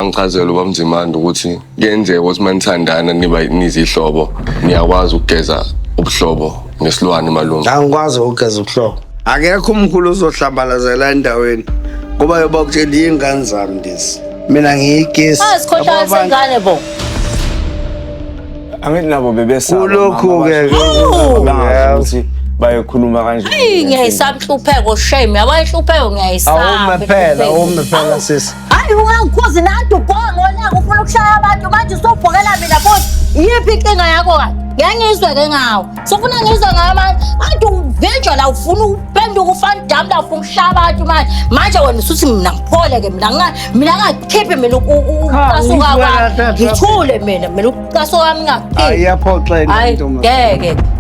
Wangichazela uBabMzimande ukuthi kuyenzeka ukuthi uma nithandana niba nizihlobo niyakwazi ukugeza ubuhlobo nesilwane malume. Angikwazi ukugeza ubuhlobo. Akekho umkhulu ozohlambalazela endaweni ngoba yoba kutshela iy'ngane zami lezi. Mina ngiyigesi. Ah, sikhohlakala sengane bo. Angithi nabo bebesaba. Kulokhu-ke Bangazi ukuthi bayokhuluma kanje. Eyi ngiyayisaba inhlupheko shame yabo inhlupheko ngiyayisaba. Awume phela, awume phela sisi. Hayi ungangikhuzi nanti ubhongo la ufuna ukushaya abantu manje usubhokela mina futhi. Iyiphi inkinga yakho kanti? Ngeke ngizwe ke ngawe. Sofuna ngizwe ngawe manje. Manje uvinjwa la ufuna uphenduka ufana damu la ufuna ukushaya abantu manje. Manje wena usuthi mina ngiphole ke mina nga mina ngakhiphi mina ukucasuka kwami. Ngithule mina mina ukucasuka kwami ngakhiphi. Hayi iyaphoxa Hayi intombazane. ngeke.